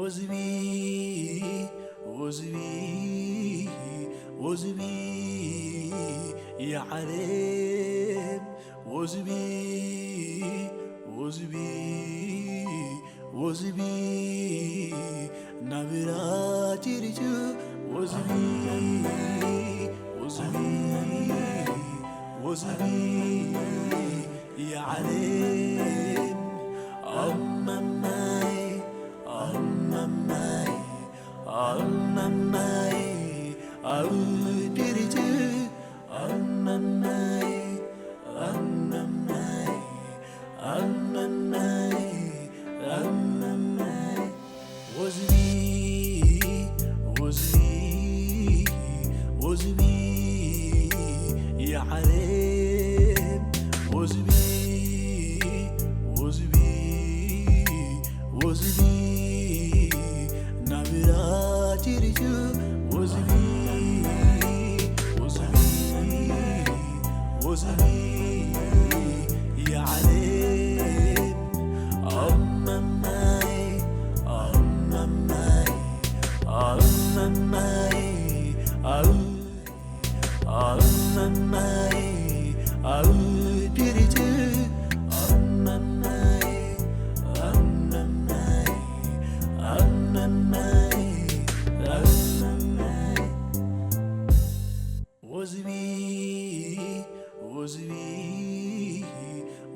ወዝቢ ወዝቢ ወዝቢ የዓለም ወዝቢ ወዝቢ ወዝቢ ናብራ ጭርጭ ወዝቢ ወዝቢ ወዝቢ የዓለም ኣመማይ ኣመማይ ኣመማይ ኣብ ጭርጭ ኣመማይ ኣመማይ ኣመማይ ኣመማይ ወዝቢ ወዝቢ ወዝቢ የዓለም ወዝቢ ወዝቢ ወዝቢ ናብራ ጭርጭ ወዝቢ ወዝቢ ወዝቢ የዓለም ኣመማይ ኣመማይ ኣመማይ ኣው ኣመማይ ኣው ጭርጭ ኣመማይ ኣመማይ ኣመማይ ኣመማይ ወዝቢ ወዝቢ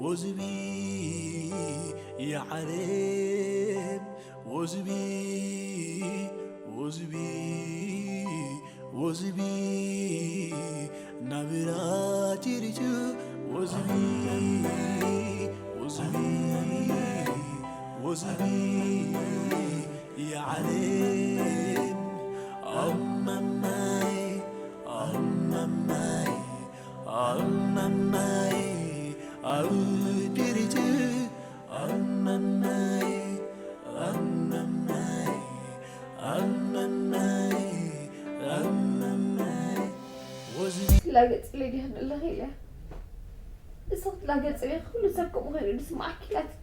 ወዝቢ የዓለም ወዝቢ ወዝቢ ወዝቢ ናብራ ጭርጭ ወዝቢ ወዝቢ ወዝቢ የዓለም ኣመማይ ኣመማይ ኣመማይ ኣው ጭርጭ ኣመማይ ኣመማይ ኣመማይ ኣመማይ ወዝቢ ክትላገጽለይ ዲኻ ዘለኺ ኢለ። ንስኺ ክትላገጽለይ ኩሉ ሰብ ከምኡ ኮይኑ ዝስምዓኪ ኢላትኪ።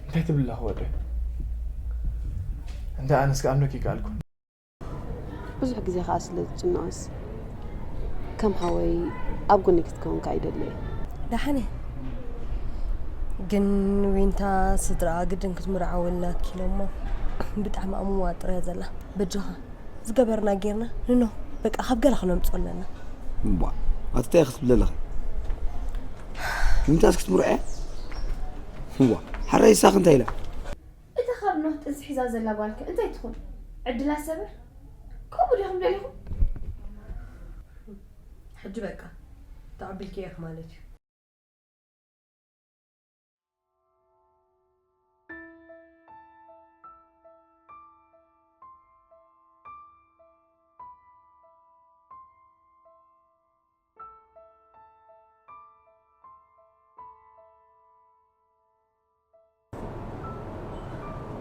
እንታይ ትብል ኣለኺ ወደይ? እንታይ ኣነስ ክኣምነኪ ይከኣልኩ። ብዙሕ ግዜ ከኣ ስለ ዝጭነቕስ ከም ሓወይ ኣብ ጎኒ ክትከውን ከኣ ይደሊ እየ። ደሓን እየ። ግን ዊንታ ስድራኣ ግድን ክትምርዓወልና ኪሎሞ ብጣዕሚ ኣምዋ ጥርያ ዘላ። በጃኻ ዝገበርና ጌርና ንኖ በቃ ካብ ገላ ክነምፅኦ ኣለና። እምቧ ኣቲ እንታይ ክትብሊ ኣለኺ? ዊንታስ ክትምርዖ እያ? እዋ ሓራይ ሳኽ እንታይ ኢላ? እታ ካብ ኖህ ጥንሲ ሒዛ ዘላ ጓልከ እንታይ ትኹን? ዕድላ ሰብር? ከምኡ ዲኹም ደሊኹም? ሕጂ በቃ ተቐቢልክያ ኢኺ ማለት እዩ።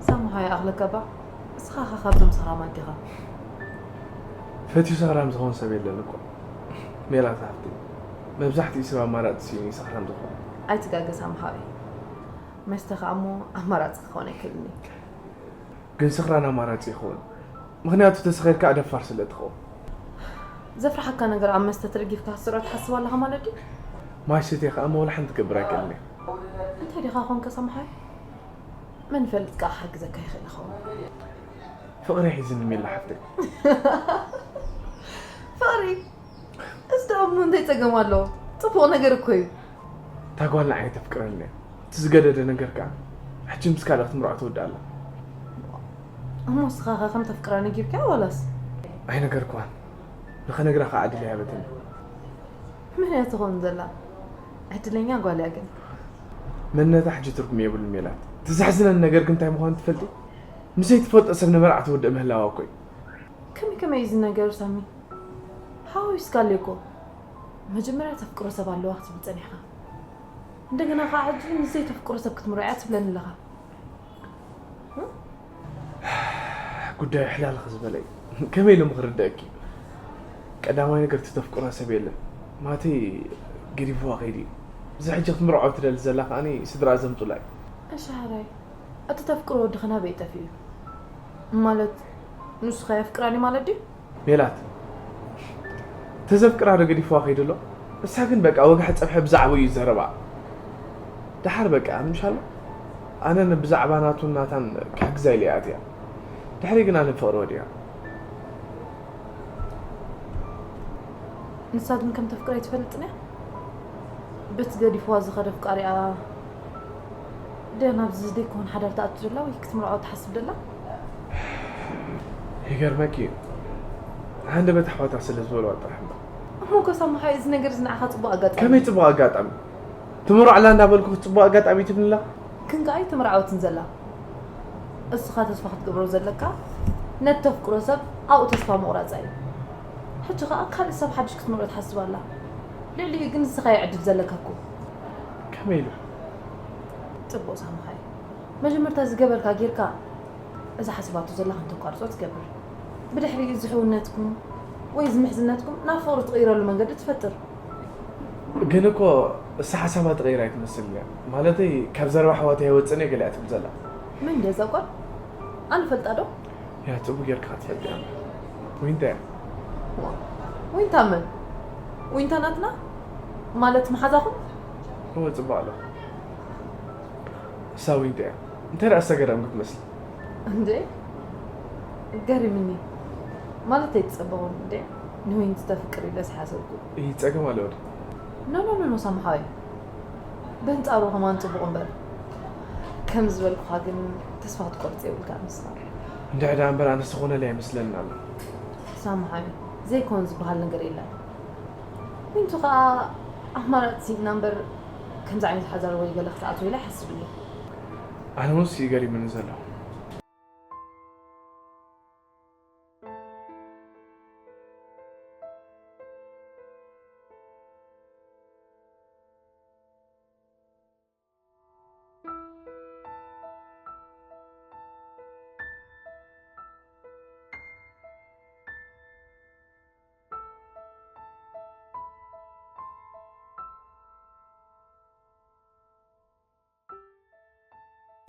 ሳሙሃይ ኣኽለካ እባ፣ እስኻ ኸ ካብዞም ሰኽራማት ዲኻ? ፈትዩ ሰኽራም ዝኸውን ሰብ የለን እኮ ሜላት ሃፍተይ። መብዛሕትኡ ሰብ ኣማራጺ ስኢኑ እዩ ሰኽራም ዝኸውን። ኣይትጋገ ሳሙሃይ። መስተ ኸኣ እሞ ኣማራጺ ክኸውን ኣይክእልን እዩ። ግን ስኽራን ኣማራጺ ይኸውን። ምኽንያቱ ተሰኺርካ ደፋር ስለ ትኸውን። ዘፍርሓካ ነገር ኣብ መስተ ተደጊፍካ ክትስዕሮ ትሓስብ ኣለኻ ማለት ድዩ? ማይ ሰትየ ከኣ እሞ ወላ ሓንቲ ክገብር ኣይክእልን እየ። እንታይ ዲኻ ኾንካ ሳሙሃይ? መን ይፈልጥ ከኣ ክሕግዘካ ይኽእል ይኸውን። ፍቕሪ ሒዝኒ ሜላ ሓፍተይ። ፍቕሪ? እዚ ደኣ እሞ እንታይ ጸገም ኣለዎ? ጽቡቕ ነገር እኮ እዩ። እታ ጓል ንዓይ ተፍቅረኒ እያ። እቲ ዝገደደ ነገር ከኣ ሕጂ ምስ ካልእ ክትምርዖ ትውድእ ኣላ። እሞ ንስኻ ከ ከም ተፍቅራ ነጊርካያ ዋላስ? ኣይነገርክዋን። ንኸነግራ ከኣ ዕድል ኣይሃበትን። መን እያ ትኸውን ዘላ? ዕድለኛ ጓል እያ ግን። መንነታ ሕጂ ትርጉም የብሉን ሜላት። እቲ ዘሕዝነኒ ነገር ግን እንታይ ምዃኑ ትፈልጢ? ምስ ዘይትፈልጦ ሰብ ንመርዓ ትውድእ ምህላዋ እኮ እዩ። ከመይ ከመይ እዩ እዚ ነገር ሳሚ? ሓዊስካለይ እኮ። መጀመርያ ተፍቅሮ ሰብ ኣለዋ ክትብል ጸኒሕካ። እንደገና ከኣ ሕጂ ምስ ዘይተፍቅሮ ሰብ ክትምርዖ እያ ትብለኒ ኣለኻ። ጉዳይ ኣሕላልኺ ዝበለ እዩ። ከመይ ኢሉ ክርደኣኪ? ቀዳማይ ነገር እቲ ተፍቅሮ ሰብ የለን። ማለተይ ገዲፍዋ ከይዱ እዩ። እዚ ሕጂ ክትምርዖ ትደሊ ዘላ ከኣኒ ስድራ ዘምጹላ እዩ። እሺ ሓራይ፣ እቲ ተፍቅሮ ወዲ ኸናበይ ጠፊኡ ማለት ንሱ ኸየፍቅራኒ ማለት ድዩ? ሜላት፣ ተዘፍቅራ ዶ ገዲፍዋ ከይዱ ኣሎ? እሳ ግን በቃ ወግሐ ጸብሐ ብዛዕባኡ እዩ ዘረባ። ደሓር በቃ ምሽ ኣሎ ኣነ ብዛዕባ ናቱን ናታን ክሕግዛ ኢለ እያ ኣትያ። ድሕሪ ግን ኣነ ፍቕሪ ወዲኣ። ንሳ ግን ከም ተፍቅራ ኣይትፈልጥን እያ። ብቲ ገዲፍዋ ዝኸደ ኣፍቃሪኣ ደ ናብዚ ዘይኮን ሓዳር ትኣቱ ዘላ ወይ ክትምርዖ ትሓስብ ዘላ? ይገርመኪ እዩ። ሃንደበት ኣሕዋታ ስለ ዝበልዋ ጥራሕ እምበር። እሞ እኮ ሳምሓይ፣ እዚ ነገር እዚ ንዓኻ ጽቡቕ ኣጋጣሚ። ከመይ ጽቡቕ ኣጋጣሚ? ትምርዖ ኣላ እንዳበልኩ ጽቡቕ ኣጋጣሚ ትብልላ? ግን ከኣ ኣይተመርዓወትን ዘላ። እስኻ ተስፋ ክትገብሮ ዘለካ ነቲ ተፍቅሮ ሰብ ኣብኡ ተስፋ ምቑራጻ እዩ። ሕጂ ከኣ ካልእ ሰብ ሓድሽ ክትምርዖ ትሓስብ ኣላ። ልዕሊኡ ግን ንስኻ እዩ ዕድል ዘለካ እኮ። ከመይ ኢሉ? ጽቡቕ ሳምሓይ፣ መጀመርታ ዝገበርካ ጌርካ እዛ ሓሲባቶ ዘላ ከም ተቋርጾ ትገብር። ብድሕሪኡ እዚ ሕውነትኩም ወይ እዚ ምሕዝነትኩም ናብ ፍቕሪ ትቕይረሉ መንገዲ ትፈጥር። ግን እኮ እሳ ሓሳባ ትቕይር ኣይትመስል እያ። ማለተይ ካብ ዘረባ ኣሕዋተይ ኣይወፅእን እየ ገለ እያ ትብል ዘላ። መን ድያ እዛ ጓል? ኣነ ፈልጣ ዶ? ያ ጽቡቅ ጌርካ ክትፈልጥ እያ። ዊንታ እያ። ዊንታ መን? ዊንታ ናትና? ማለት መሓዛኹም? እወ ጽቡቅ ኣሎ። እሳ ዊንታ እያ። እንታይ ደኣ ዝተገረምኩ ትመስሊ? እንዴ ገሪምኒ። ማለት ኣይትጸበቑን እንዴ? ንዊንቲ ተፍቅር ኢለስ ሓሰብኩ። ይጸገም ኣሎ ወዲ። ኖ ኖ ኖ ሳምሓዊ። በንጻሩ ከማን ጽቡቕ እምበር። ከም ዝበልኩኻ ግን ተስፋ ክትቆርጽ የብልካ ንስኻ። እንድዒ ደኣ እምበር ኣነስ ዝኾነለይ ኣይመስለንን ኣሎ። ሳምሓዊ ዘይኮን ዝበሃል ነገር የለን። ዊንቱ ከኣ ኣማራጺ ስኢና እምበር ከምዚ ዓይነት ሓዳር ወይ ገለ ክትኣትው ኢለ ኣይሓስብን እየ። ኣነ እውን ስኢ ገሪሙኒ ዘሎ።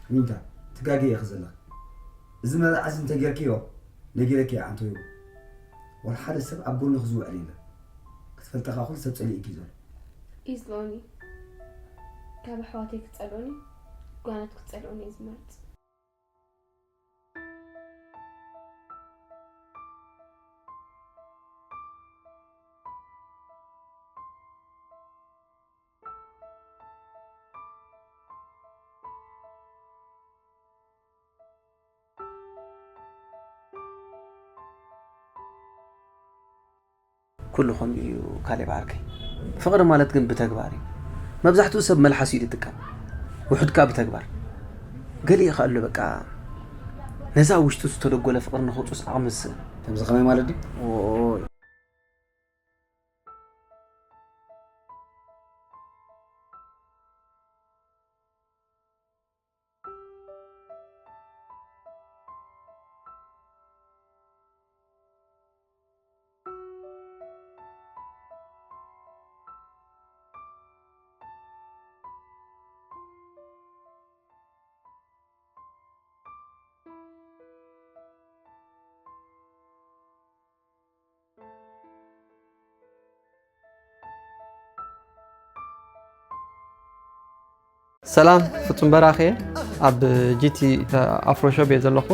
ዊንታ ትጋገ ኢኺ ዘለኺ። እዚ መርዓ እዚ እንተጌርክዮ ነጊረኪ እየ ኣንቶዮ። ዋላ ሓደ ሰብ ኣብ ጎንኺ ዝውዕል የለን። ክትፈልጠኻ ኩሉ ሰብ ጸሊኡኪ እዩ ዘሎ። ይጽልኦኒ። ካብ ኣሕዋተይ ክጸልኡኒ ጓኖት ክጸልኡኒ እየ ዝመርጽ። ኩሉ ከምኡ እዩ ካሌብ ዓርከይ። ፍቕሪ ማለት ግን ብተግባር እዩ። መብዛሕትኡ ሰብ መልሓስ እዩ ዝጥቀም፣ ውሑድ ከኣ ብተግባር። ገሊኡ ከኣ ኣሎ በቃ ነዛ ውሽጡ ዝተደጎለ ፍቕሪ ንኸውፅስ ዓቕሚ ዝስእን። ከምዚ ከመይ ማለት ድዩ? ኦይ። ሰላም ፍጹም በራኸ ኣብ ጂቲ ኣፍሮ ሾፕ እየ ዘለኹ።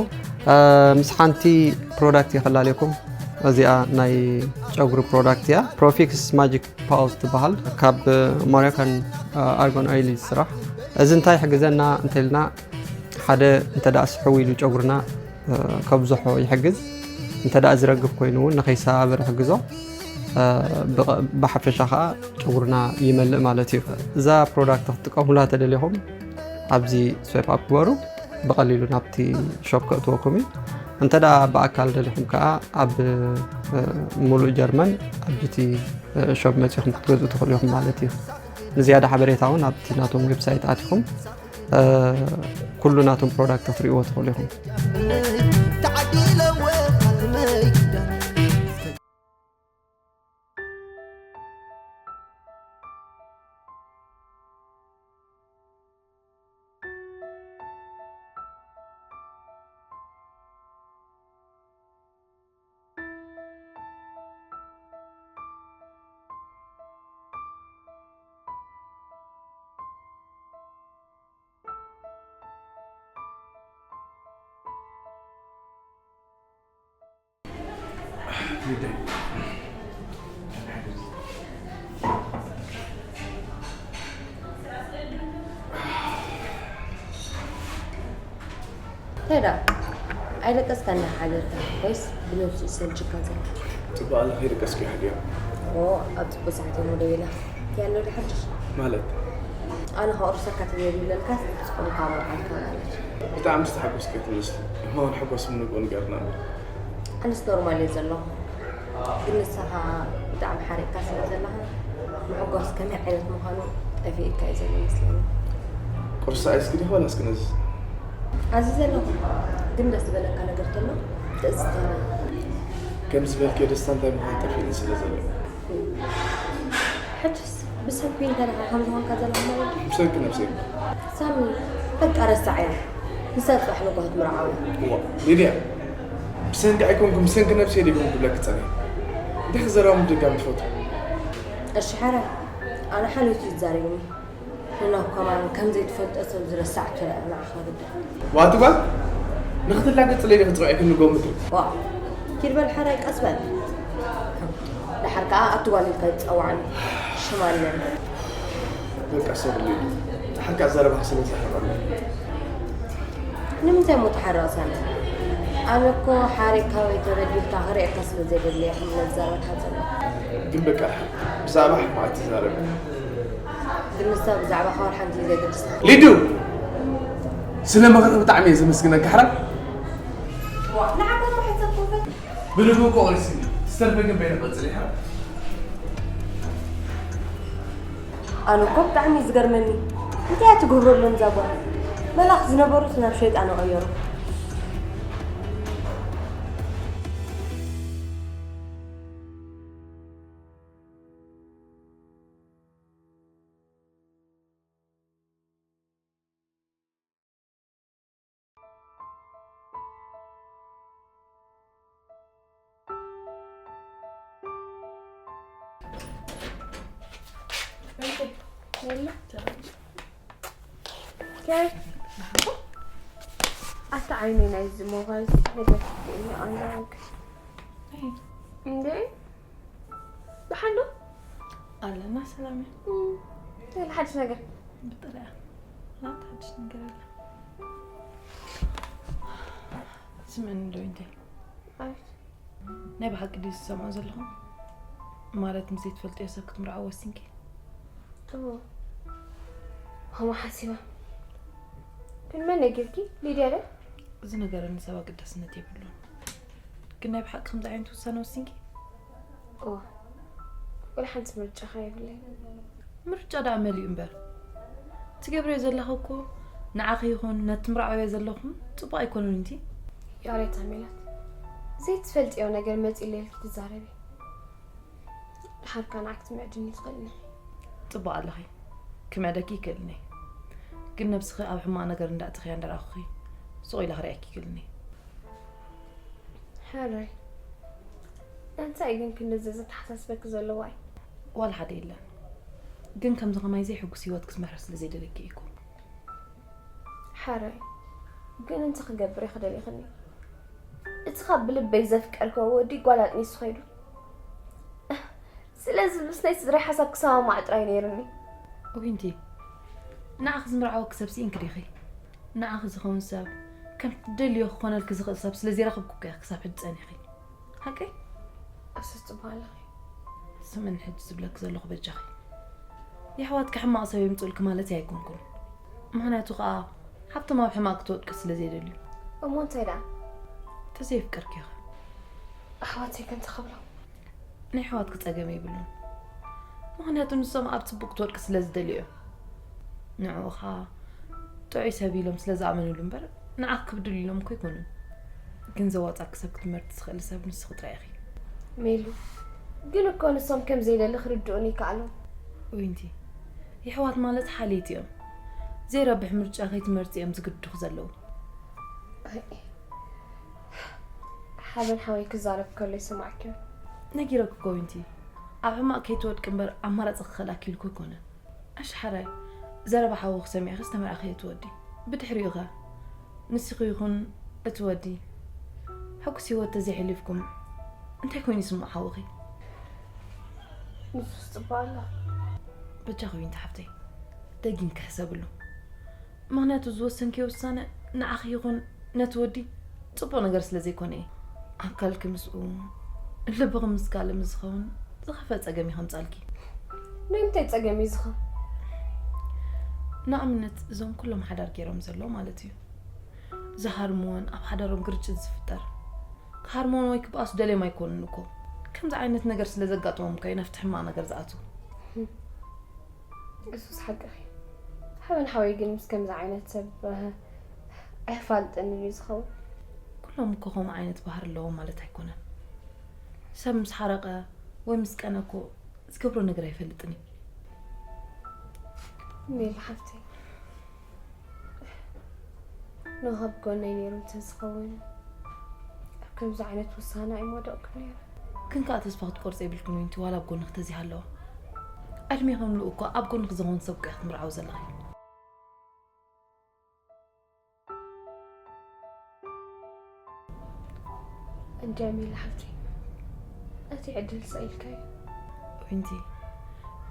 ምስ ሓንቲ ፕሮዳክት እየ ከላለየኩም። እዚኣ ናይ ጨጉሪ ፕሮዳክት እያ፣ ፕሮፊክስ ማጂክ ፓውዝ ትበሃል። ካብ ሞሮካን ኣርጎን ኦይል እዩ ዝስራሕ። እዚ እንታይ ይሕግዘና እንተልና ሓደ እንተ ደኣ ስሕው ኢሉ ጨጉርና ከብዝሖ ይሕግዝ። እንተ ደኣ ዝረግፍ ኮይኑ እውን ንኸይሰባበር ይሕግዞ። ብሓፈሻ ከዓ ጨጉርና ይመልእ ማለት እዩ። እዛ ፕሮዳክት ክትጥቀሙላ ተደሊኹም ኣብዚ ስዋይፕ ኣፕ ግበሩ። ብቐሊሉ ናብቲ ሾፕ ከእትወኩም እዩ። እንተ ደኣ ብኣካል ደሊኹም ከዓ ኣብ ሙሉእ ጀርመን ኣብ ጂቲ ሾፕ መፂኹም ክትገዝኡ ትኽእሉ ኢኹም ማለት እዩ። ንዝያዳ ሓበሬታ እውን ኣብቲ ናቶም ዌብሳይት ኣቲኹም ኩሉ ናቶም ፕሮዳክት ክትርእይዎ ትኽእሉ ኢኹም። ግዳይ። እንታይ ደኣ? ኣይደቀስካን ዲኻ ሓደርካ? ወይስ ብነብሱ ይሰልችካ ዘሎ? ጽቡቕ ኣለኺ፣ ደቀስኩ ይሓድዮ። ኦ፣ ኣብ ጽቡቕ ሰዓት እሞ ደዊላ። እንታይ ኣሎ ድሓድሽ? ማለት? ኣነ ከቑርሰካ ተዘይብለልካስ፣ ጽቡቕ ካብ መርዓትካ ማለት። ብጣዕሚ ዝተሓጎስኪ ትመስሊ። እሞ ሕጎስ ምንቆ ንገርና እምበር። ኣነስ ኖርማል እየ ዘለኹ። ግን ንስኻ ብጣዕሚ ሓሪቕካ ስለ ዘለኻ፣ ምሕጓስ ከመይ ዓይነት ምዃኑ ጠፊእካ እዩ ዘሎ መስለኒ። ቁርሲ ኣይስግዲ ወላስ ክነዝዝ? ኣዝዘ ኣለኹ። ግን ደስ ዝበለካ ነገር ተሎ፣ ትእዝዝተና። ከም ዝበልክዮ ደስታ እንታይ ምዃኑ ጠፊእኒ ስለ ዘሎ። ሕጅስ ብሰንኪ እንታይ ደኣ ከም ዝኾንካ ዘለኻ ማለት ድዩ? ብሰንኪ ነብሰይ። ሳሚ፣ በቃ ረሳዕያ። ንሳ ጽባሕ ንግሆ ክትምርዓው እያ። እዋ፣ ሊድያ፣ ብሰንኪ ኣይኮንኩን፣ ብሰንኪ ነብሰይ ድየ ክብለኪ ጸኒሐ። እንታይ ዘረባ ምድጋም ትፈቱ? እሺ፣ ሓራይ፣ ኣነ ሓልዮት እዩ ዝዛረብኒ። ንናብ ከማን ከም ዘይትፈልጦ ሰብ ዝረሳዕቶ እያ ንዓኻ ግዳ። ዋቲ ጓል፣ ንኽትላገጽለይ ዲኺ ትጽውዒ ክንጎ ምድሪ? ዋ፣ ኪድ በል ሓራይ፣ ቀስ በል። ደሓር ከኣ ኣቲ ጓል ኢልካ ይጸዋዕኒ። ሽም ኣለኒ። በቃ ሶሪ ሊዱ፣ ደሓር ከኣ ዘረባኺ ስለ ዝሕረቐኒ። ንምንታይ እሞ ትሓርቕ ሳሚ? ኣነ እኮ ሓሪቕካ ወይ ተበዲልካ ክርእየካ ስለ ዘይደሊ እየ ነዚ ዘረባኻ ዘለኹ። ግን በቃ ደሓር፣ ብዛዕባ ሕማቕ ኣይትዛረቢ። ግን ንሳ ብዛዕባ ኻወር ሓንቲ እዩ ዘገድስ። ሊዱ! ስለ መኸተ ብጣዕሚ እየ ዘመስግነካ፣ ሕራይ። ንዓኻ እኮ ሕሰብ ኮፈት። ብልቡ እኮ ኦሪስኒ። ዝተርፈ ግን በይነ ቀጽል፣ ሕራይ። ኣነ እኮ ብጣዕሚ እዩ ዝገርመኒ። እንታይ እያ ትገብረሎም እዛ ጓል? መላእኽቲ ዝነበሩስ ናብ ሸይጣን ይቐየሩ። ኣታ ዓይነይ ናይዚ ሞባይል ነገር ክትክእኒ ኣንዳንክ። እንዴ? ብሓንዶ? ኣለና ሰላም እያ። እም፣ እንታይ ሓድሽ ነገር? ብጥሪያ። ላት ሓድሽ ነገር ኣለ። ስምዕኒ ዶ እንታይ? ኣይ። ናይ ብሓቂ ድዩ ዝሰምዖ ዘለኹ? ማለት ምስ ዘይትፈልጥዮ ሰብ ክትምርዓው ወሲንኪ? እዎ። ከምኡ ሓሲበ። ግን መን ነጊርኪ? ሊድያ ዶ? እዚ ነገር ንሰብ ኣገዳስነት የብሉን። ግን ናይ ብሓቂ ከምዚ ዓይነት ውሳነ ወሲንኪ? እዎ። ወላ ሓንቲ ምርጫ ኸ የብለይ። ምርጫ ደኣ መሊኡ እምበር። ትገብርዮ ዘለኺ እኮ ንዓኺ ይኹን ነቲ ምርዓውዮ ዘለኹም ጽቡቕ ኣይኮኑን እቲ። ይቕሬታ ሜላት። ዘይትፈልጥዮ ነገር መጺለይ ኢልኪ ትዛረቢ። ድሓር ከኣ ንዓኪ ትምዕድኒ ትኽእልኒ። ጽቡቕ ኣለኺ። ክምዕደኪ ይክእልኒ። ግን ነብስኺ ኣብ ሕማቕ ነገር እንዳእተኽያ እንዳረኣኹኺ ስቕ ኢለ ክርእየኪ ይክእልኒ። ሕራይ። እንታይ ግን ክንድዚ ዘተሓሳስበኪ ዘሎ ዋይ? ዋላ ሓደ የለን። ግን ከምዚ ከማይ ዘይሕጉስ ህይወት ክትመርሒ ስለ ዘይደለኪ እኮ። ሕራይ። ግን እንታይ ክገብር እየ ክደሊኽኒ? እቲ ካብ ብልበይ ዘፍቀርክዎ ወዲ ጓል ኣጥኒሱ ኸይዱ። ስለዚ ምስ ናይ ስድራይ ሓሳብ ክሰማማዕ ጥራይ ነይሩኒ። ዊንቲ፣ ንዓኺ ዝምርዓወኪ ሰብ ስኢንኪ ዲኺ? ንዓኺ ዝኸውን ሰብ፣ ከም ትደልዮ ክኾነልኪ ዝኽእል ሰብ ስለ ዘይረኸብኩ እኮ እያ ክሳብ ሕጂ ጸኒኺ። ሓቀይ? እሱስ ጽቡቕ ኣለኺ። ስምዕኒ ሕጂ ዝብለኪ ዘለኹ በጃኺ። የሕዋትኪ ሕማቕ ሰብ የምጽኡልኪ ማለተይ ኣይኮንኩን። ምኽንያቱ ኸኣ፣ ሓብቶም ኣብ ሕማቕ ክትወድቂ ስለ ዘይደልዩ። እሞ እንታይ ደኣ? ተዘይፍቀርኪ ኢኺ። ኣሕዋተይ ከምቲ ክብሎ። ናይ ኣሕዋትኪ ጸገም የብሉን። ምኽንያቱ ንሶም ኣብ ጽቡቕ ክትወድቂ ስለ ዝደልዩ እዮም። ንዕኡ ኸኣ ጥዑይ ሰብ ኢሎም ስለ ዝኣመኑሉ እምበር፣ ንዓኺ ክብድሉ ኢሎም እኮ ኣይኮኑን። ግን ዘዋጻኪ ሰብ ክትመርጺ ትኽእሊ ሰብ ንስኺ ጥራይ ኢኺ። ሜሉ፣ ግን እኮ ንሶም ከም ዘይደሊ ክርድኡኒ ይከኣሎም። ዊንቲ፣ የሕዋት ማለት ሓልየት እዮም። ዘይረብሕ ምርጫ ከይትመርጺ እዮም ዝግድዱኺ ዘለዉ። ኣይ፣ ሓበን ሓወይ ክዛረብ ከሎ ይሰማዕኪ። ነጊረኪ እኮ ዊንቲ፣ ኣብ ሕማቕ ከይትወድቂ እምበር ኣማራጺ ክኸልኣኪ ኢሉ እኮ ኣይኮነን። ኣሽ ሓራይ፣ ዘረባ ሓውኺ ሰሚዕኺ ዝተመርዓኺ እቲ ወዲ። ብድሕሪኡ ኸ? ንስኺ ይኹን እቲ ወዲ፣ ሕጉስ ህይወት ተዘይሕሊፍኩም፣ እንታይ ኮይኑ ይስምዖ ሓውኺ? ንሱስ ጽቡቕ ኣሎ። በጃኺ ዊንቲ ሓፍተይ፣ ደጊም ክሕሰብሉ። ምኽንያቱ ዝወሰንክዮ ውሳነ ንዓኺ ይኹን ነቲ ወዲ ጽቡቕ ነገር ስለ ዘይኮነ እየ። ኣካልኪ ምስኡ፣ ልብኺ ምስ ካልእ ምስ ዝኸውን ዝኸፍአ ጸገም እዩ ከምጻልኪ። ናይ ምንታይ ጸገም እዩ ዝኸ? ንኣብነት እዞም ኩሎም ሓዳር ገይሮም ዘለዉ ማለት እዩ። ዝሃርምዎን ኣብ ሓዳሮም ግርጭት ዝፍጠር። ክሃርምዎን ወይ ክብኣሱ ደልዮም ኣይኮኑን እኮ። ከምዚ ዓይነት ነገር ስለ ዘጋጥሞም እኮ እዮም ናብቲ ሕማቕ ነገር ዝኣትዉ። እሱስ ሓቅኺ። ሓበን ሓወይ ግን ምስ ከምዚ ዓይነት ሰብ ኣይፋልጥን እዩ ዝኸውን። ኩሎም እኮ ከምኡ ዓይነት ባህሪ ኣለዎም ማለት ኣይኮነን። ሰብ ምስ ሓረቐ ወይ ምስ ቀነ እኮ ዝገብሮ ነገር ኣይፈልጥን እዩ። ሜሊ ሓፍተይ፣ ኖህ ኣብ ጎነይ ነይሩ እንተዝኸውን ኣብ ከምዚ ዓይነት ውሳነ ኣይምወደቕኩን ነይረ። ግን ከኣ ተስፋ ክትቆርጺ የብልክን ዊንቲ፣ ዋላ ኣብ ጎንኺ ተዘይሃለወ። ዕድሜኺ ምሉእ እኮ ኣብ ጎንኺ ዝኸውን ሰብ እኮ ኢኺ ክትምርዓዊ ዘለኺ። እንድያ ሜሊ ሓፍተይ፣ እቲ ዕድል ሰኢልካዮ። ዊንቲ፣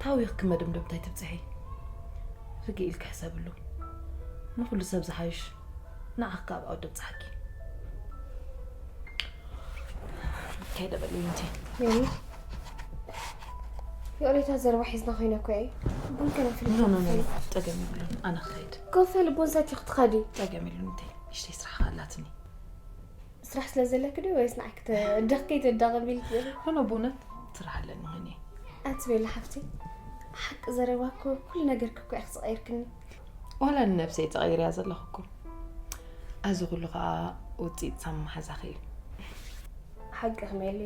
ታዊኽኪ መደምደምታ ኣይትብጽሒ። ርግእ ኢልኪ ሕሰብሉ። ንኹሉ ሰብ ዝሓይሽ ንዓኺ ካብ ኣብኡ ደብጽሓኪ። ከይደ በሊ ዊንቲ። ሜሊ፣ ይቕሬታ ዘረባ ሒዝና ኮይነ እኮ እየ። ቡን ከነፍልሕ ኖ ኖ ኖ፣ ንኽእል። ጸገም የብሉን፣ ኣነ ክኸይድ። ኮፈ ልቦን ሰቲኹ ትኸዲ። ጸገም የብሉን፣ ንሽተይ ስራሕ ኣላትኒ። ስራሕ ስለ ዘለኪ ድዩ ወይስ ንዓይ ክተ-፣ ደኽከይ ተዳቕም ኢልኪ? ኖ ኖ፣ ብእውነት ስራሕ ኣለኒ ኮይነ። ኣንቲ ሜሊ ሓፍተይ፣ ሓቂ ዘረባ እኮ ኩሉ ነገርኪ እኮ ኢኺ ዝቐይርክኒ። ዋላ ንነብሰይ ተቐይርያ ዘለኹ እኮ። እዚ ኩሉ ከዓ ውፅኢት ሳሚ ሓዛኺ እዩ። ሓቅኺ ሜሊ፣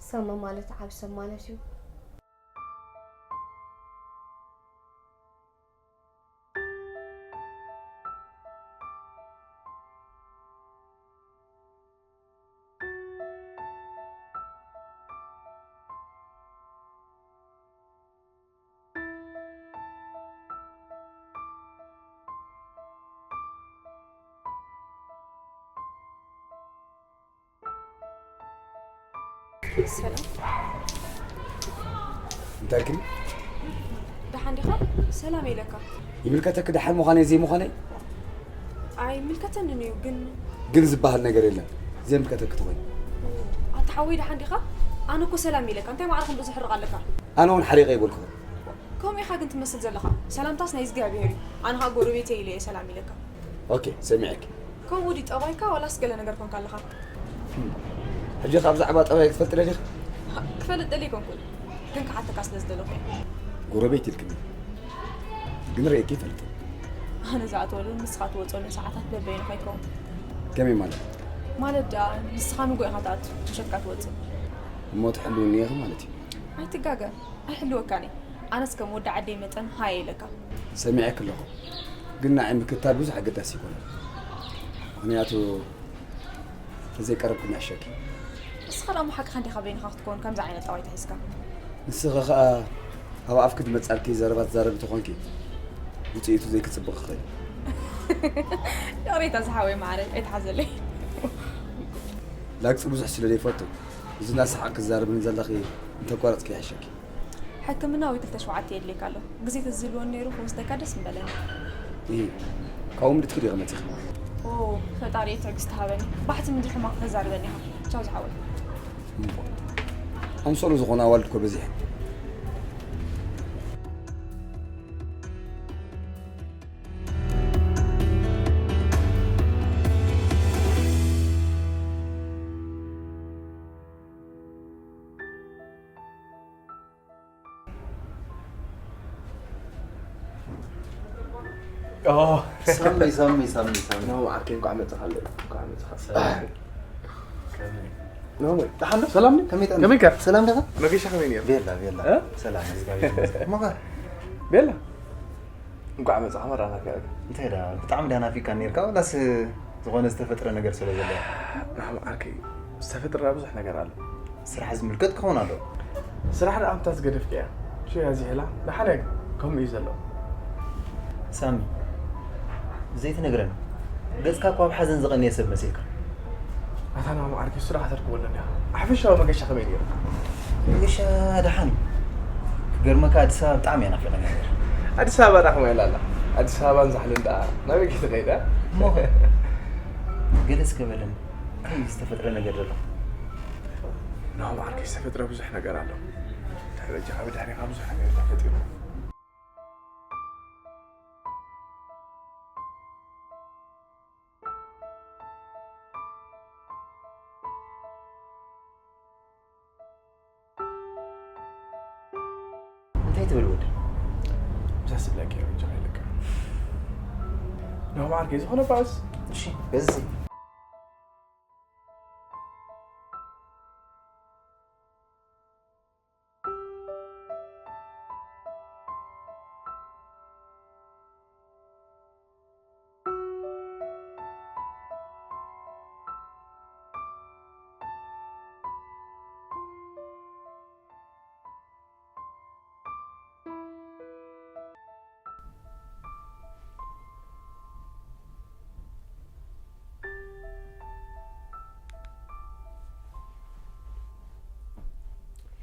ሳሚ ማለት ዓቢ ሰብ ማለት እዩ። ሰላም። እንታይ ኢልክኒ? ደሓን ዲኻ? ሰላም ኢለካ። ይምልከተኪ ደሓን ምዃነይ ዘይምዃነይ? ኣይምልከተንን እዩ ግን። ግን ዝበሃል ነገር የለን። ዘይምልከተኪ ትኾይኒ። ኣታ ሓወይ ደሓን ዲኻ? ኣነ እኮ ሰላም ኢለካ። እንታይ ማዕረ ክንዱ ዝሕርቕ ኣለካ? ኣነ እውን ሓሪቐ ይበልኩ። ከምኡ ኢኻ ግን ትመስል ዘለኻ። ሰላምታስ ናይ እግዚኣብሔር እዩ። ኣነ ኸዓ ጎረቤተይ ኢለ እየ ሰላም ኢለካ። ኦኬ፣ ሰሚዐኪ። ከምኡ ድዩ ጠባይካ ዋላስ ገለ ነገር ኮንካ ኣለኻ? ሕጂ ካብ ዛዕባ ጠባይ ክትፈልጢ ደሊኺ? ክፈልጥ ደሊ ኣይኮንኩን። ግን ክሓተካ ስለ ዝደለኹ እየ። ጎረቤት ኢልክኒ። ግን ርእየኪ ይፈልጥ። ኣነ ዝኣትወሉን ንስኻ ትወፅኦሉን ሰዓታት በበይኑ ከይከውን። ከመይ ማለት? ማለት ደኣ ንስኻ ንጎ ኢኻ ትኣቱ፣ ምሸትካ ትወፅእ። እሞ ትሕልውኒ ኢኺ ማለት እዩ። ኣይትጋገ፣ ኣይሕልወካን እየ። ኣነስ ከም ወዲ ዓደይ መጠን ሃየ ኢለካ። ሰሚዐኪ ኣለኹ። ግን ንዓይ ምክትታል ብዙሕ ኣገዳሲ ኣይኮነን። ምኽንያቱ ተዘይቀረብኩ ይሕሸኪ። እስኻ ደኣ ሓቅኻ እንዲኻ በይንኻ ክትከውን ከምዚ ዓይነት ጠባይ ተሒዝካ። ንስኺ ኸኣ ኣብ ኣፍኪ ዝመጻልኪ ዘረባ ትዛረቢ ተኾንኪ ውጽኢቱ ዘይክጽብቕ ይኽእል። ይቕሬታ ዝሓወይ ማዕረ ኣይትሓዘለይ። ላግጺ ብዙሕ ስለ ዘይፈቱ እዚ እናሰሓቕኪ ትዛረብኒ ዘለኺ እንተቋረጽኪ ይሕሸኪ። ሕክምና ወይ ክልተ ሸውዓተ የድልየካ ኣሎ። ግዜ ተዝህልወኒ ነይሩ ክወስደካ ደስ ምበለኒ። እሂ፣ ካብኡ ምድትኪ ዲኺ መጺኺ? ኦ፣ ፈጣሪ ትዕግስቲ ሃበኒ። ባሕቲ ምድሪ ሕማቕ ተዛርበኒ ኢኻ። ቻው ዝሓወይ። ኣምሰሉ ዝኾኑ ኣዋልድ እኮ በዚሐን። ሳሚ ሳሚ ሳሚ ሳሚ። ናው ዓርከይ እንኳዕ መጽኻ ኣለይ። እንኳዕ መጽኻ። ናው ደሓን ዶ? ሰላም ዲ? ከመይ ጠን? ከመይ ከ? ሰላም ዲኻ? መገሻ ከመይ ነይሩ? ቤላ ቤላ። እ? ሰላም፣ እግዚኣብሔር ይመስገን። እሞ ኸ? ቤላ። እንኳዕ መጽኻ መራናፊያ። እንታይ ዳ ብጣዕሚ ዳ ናፊካ ነይርካ፣ ወላስ ዝኾነ ዝተፈጥረ ነገር ስለ ዘሎ? ናው ዓርከይ ዝተፈጥረ ብዙሕ ነገር ኣሎ። ስራሕ ዝምልከት ክኸውን ኣለዎ። ስራሕ ደኣ ኣምታ ዝገደፍክያ ሽያ ዝሕላ ደሓን እያ፣ ከምኡ እዩ ዘሎ። ሳሚ፣ ዘይትነግረኒ፣ ገጽካ እኳ ብሓዘን ዝቐነየ ሰብ መሲልካ። ኣታ ናብ መዓርኪ ስራሕ ተርክበሉ እንዲኻ። ሓፈሻዊ መገሻ ከመይ ነይሩ? መገሻ ደሓን እዩ። ክገርመካ ኣዲስ ኣበባ ብጣዕሚ እያ ናፊቐ ነበር። ኣዲስ ኣበባ ዳኽማ ኢላ ኣላ። ኣዲስ ኣበባን ዛሕልን ደኣ ናበይ ከይትኸይዳ? እሞ ገለ እስከ በለኒ፣ እንታይ ዝተፈጥረ ነገር ዘሎ? ናብ መዓርኪ ዝተፈጥረ ብዙሕ ነገር ኣሎ። ድሕሪ በጃኻ ብድሕሪኻ ብዙሕ ነገር ተፈጢሩ። እንታይ ትብል ወዲ? ብዛስ ብላክ ያው ጃ ይልካ ነው ማርኬ ዝኾነ ባስ እሺ በዚ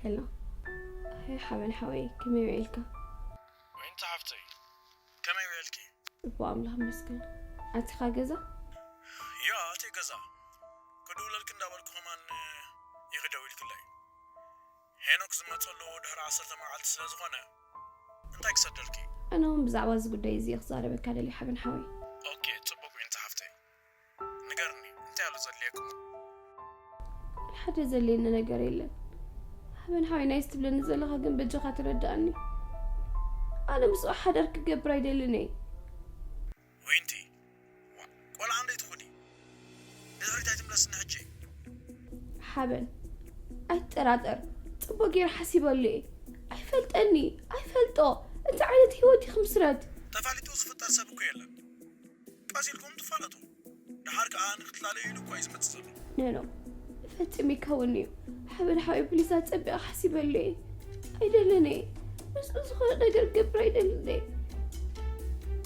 ሄሎ፣ ኣይ ሓበን ሓወይ፣ ከመይ ውዒልካ? ወይንቲ ሓፍተይ፣ ከመይ ውዒልኪ? እኮ ኣምላኽ ይመስገን። ኣቲኻ ገዛ? ያ፣ ኣትየ ገዛ። ክድውለልኪ እንዳበልኩ ከማን ኢኺ ደዊልክለይ። ሄኖክ ዝመፀሉ ድሕሪ ዓሰርተ መዓልቲ ስለ ዝኾነ እንታይ ክሰደልኪ? ኣነ እውን ብዛዕባ እዚ ጉዳይ እዚ እየ ክዛረበካ ደልየ ሓበን ሓወይ። ኦኬ፣ ፅቡቅ ወይንቲ ሓፍተይ። ንገርኒ፣ እንታይ ኣሎ ዘድልየኩም? ሓደ ዘድልየኒ ነገር የለን። ሓበን ሓወይ፣ ናይዚ ትብለኒ ዘለኻ ግን በጃኻ ተረድኣኒ። ኣነ ምስኡ ሓዳር ክገብር ኣይደልን እየ። ዊንቲ፣ ዋእ፣ ቆልዓ እንዶ ኣይትኹኒ። ድሕሪት ኣይትምለስኒ ሕጂ። ሓበን፣ ኣይትጠራጠር፣ ጽቡቕ ገይረ ሓሲበሉ እየ። ኣይፈልጠኒ፣ ኣይፈልጦ፣ እንታይ ዓይነት ህይወት እዩ ክምስረት? ተፋሊጡ ዝፍጠር ሰብ እኮ የለን። ቀስ ኢልኩም ትፋለጡ። ደሓር ከኣ ንክትላለዩ ኢሉ እኮ እዩ ዝመጽእ ዘሎ። ኖኖ፣ ፈጺሙ ይከውን እዩ። ሓበን ሓወይ ፕሊስ ኣጸቢቐ ሓሲበሉ እየ። ኣይደልን እየ። ምስኡ ዝኾነ ነገር ክገብር ኣይደልን እየ።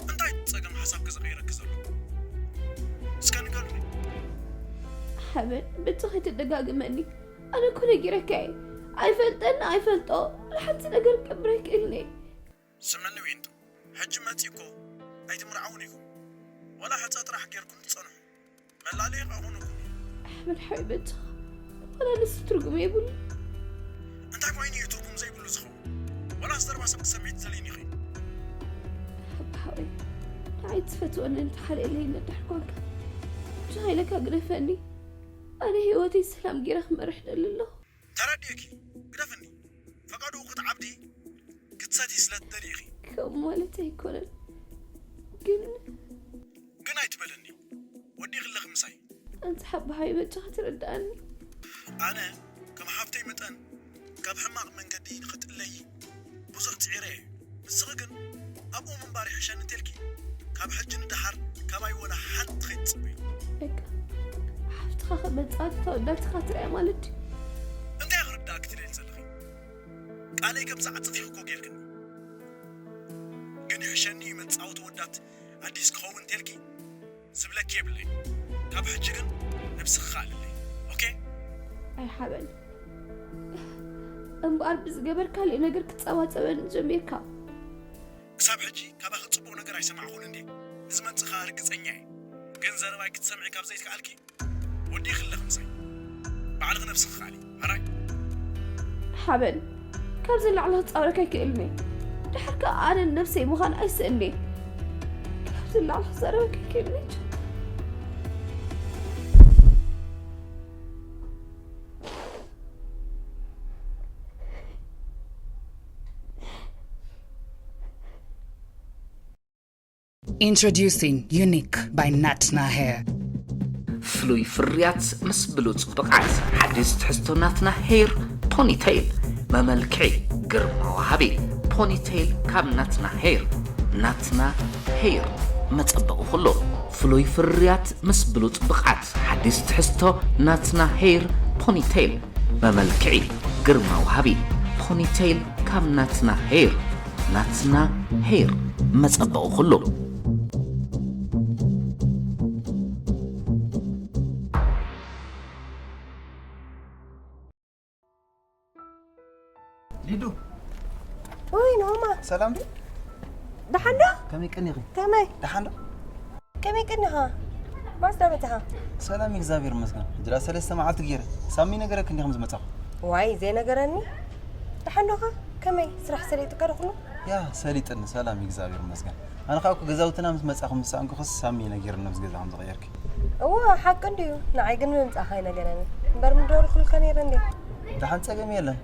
እንታይ ጸገም ሓሳብኪ ዝቕይረኪ ዘሎ? እስከ ንገርኒ። ሓበን፣ በጃ ከይተደጋግመኒ። ኣነ እኮ ነጊረካ እየ። ኣይፈልጠኒ ኣይፈልጦ፣ ንሓንቲ ነገር ክገብር ኣይክእልን እየ። ስምዕኒ ዊንቱ፣ ሕጂ መጺኡ እኮ ኣይትምርዓውን ኢኹም። ዋላ ሕጸ ጥራሕ ጌርኩም ትጸንሑ። መላለዪ ከኣ ኮነኩም እዩ። ኣሕመድ ሓወይ በጃኻ፣ ዋላ ንሱ ትርጉም የብሉ። እንታይ ኮይኑ እዩ ትርጉም ዘይብሉ ዝኸውን? ዋላ ዝተርባ ሰብ ክሰምዒ ትደልይኒ ኢኺ። ሓቢ ሓወይ፣ ንዓይ ትፈትወኒ እንተሓልየለይ ነዳሕ ኳንካ። ብጃኻ ኢለካ ግደፈኒ። ኣነ ህይወተይ ሰላም ገይረ ክመርሕ ደሊ ኣለኹ። ተረዲእኪ፣ ግደፍኒ። ፈቐድኡ ክትዓብዲ ክትሰቲ ስለ ትደልዪ ኢኺ። ከምኡ ማለት ኣይኮነን። ግን ግን ኣይትበልኒ። ወዲእኺ ኣለኺ ምሳይ። ኣንታ ሓባሃይ በጃኻ ትርድኣኒ። ኣነ ከም ሓፍተይ መጠን ካብ ሕማቕ መንገዲ ንኽትእለዪ ብዙሕ ጽዒረ እየ። ንስኺ ግን ኣብኡ ምንባር ይሕሸኒ እንተልኪ ካብ ሕጂ ንደሓር ካባይ ወላ ሓንቲ ከይትጽበዪ። በቃ ሓፍትኻ ከመጻወትታ ወዳትኻ ትርእያ ማለት ድዩ? እንታይ ክርዳእኪ ትደሊ ዘለኺ? ቃለይ ከም ዝዓጽፍ ኢኺ እኮ ጌርክኒ። ግን ይሕሸኒ እዩ መጻወቲ ወዳት ኣዲስ ክኸውን እንተልኪ ዝብለኪ የብለይ። ካብ ሕጂ ግን ነብስኺ ከኣልለይ። ኦኬ? ኣይ ሓበን እምበኣር ብዝገበርካለይ ነገር ክትጸባጸበኒ ጀሚርካ። ክሳብ ሕጂ ካባኺ ጽቡቕ ነገር ኣይሰማዕኹን እንዴ? ንዝመጽእ ከኣ ርግጸኛ እየ። ግን ዘረባይ ክትሰምዒ ካብ ዘይትከኣልኪ ወዲእኺ ኣለኺ ምሳይ። ባዕልኺ ነብስኺ ከኣሊ። ሕራይ። ሓበን ካብዚ ንላዕሊ ክጻወረካ ኣይክእልን እየ። ድሓር ከኣ ኣነ ንነብሰይ ምዃን ኣይስእን እየ። ካብዚ ንላዕሊ ክዛረበካ ኣይክእልን እየ። Introducing Unique by Natna Hair. ፍሉይ ፍርያት ምስ ብሉጽ ብቕዓት ሓዲስ ትሕዝቶ ናትና ሄር ፖኒቴይል መመልክዒ ግርማ ወሃቢ ፖኒቴይል ካብ ናትና ሄር ናትና ሄር መጸበቒ ኩሉ ፍሉይ ፍርያት ምስ ብሉጽ ብቕዓት ሓዲስ ትሕዝቶ ናትና ሄር ፖኒቴይል መመልክዒ ግርማ ወሃቢ ፖኒቴይል ካብ ናትና ሄር ናትና ሄር መጸበቒ ኩሉ። ሊዱ። ውይ፣ ናሆማ። ሰላም ድዩ? ደሓን ዶ? ከመይ ቀኒኺ? ከመይ? ደሓን ዶ? ከመይ ቀኒኻ? ማስዳ መጺኻ? ሰላም፣ እግዚኣብሔር ይመስገን። ሕጂ ደኣ ሰለስተ መዓልቲ ገይረ። ሳሚ ነገረኪ እንዲኹም ዝመጻኹ? ዋይ፣ ዘይነገረኒ? ደሓን ዶኻ? ከመይ? ስራሕ ሰሊጥካ ዶ ኩሉ? ያ፣ ሰሊጥኒ። ሰላም፣ እግዚኣብሔር ይመስገን። ኣነ ኸኣ እኮ ገዛውትና ምስ መጻኹም ዝሰኣንኩኽስ ሳሚ ነጊሩኒ፣ ምስ ገዛ ከም ዝቐየርኪ። እወ፣ ሓቂ እንድዩ። ንዓይ ግን ምምጻእኻ ኣይነገረንን። እምበር ምደወልኩልካ ነይረ እንዴ? ደሓን፣ ጸገም የለን።